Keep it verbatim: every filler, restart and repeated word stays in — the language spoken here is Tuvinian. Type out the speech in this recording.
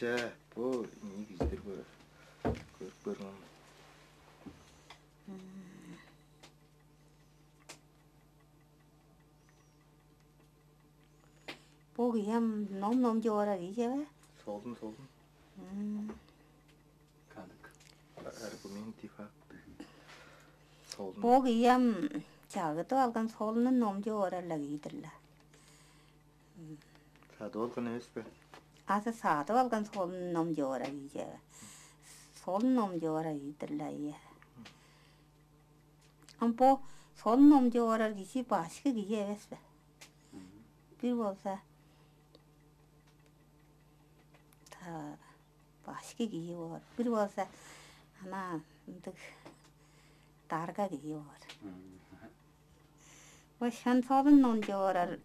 Э, бо ийи кижидир бо. Көрүп көрүңөр. Бо кыям ном-ном деп орар ийже бе? Солун, солун. Кадык. Аргументи, факт. Солун. Бо кыям чагыдып алган солунун ном деп орар-ла киидир-ла. Садып алган эмес бе? Азы садып алган солун ном деп орар ийже бе? Солун ном деп орар киидир-ла, ийе. Ам бо солун ном деп орар кижи башкы кижи эвес бе? Бир болза, та, башкы кижи боор. Бир болза, ана ындыг дарга кижи боор. Бо шын солун ном деп орар.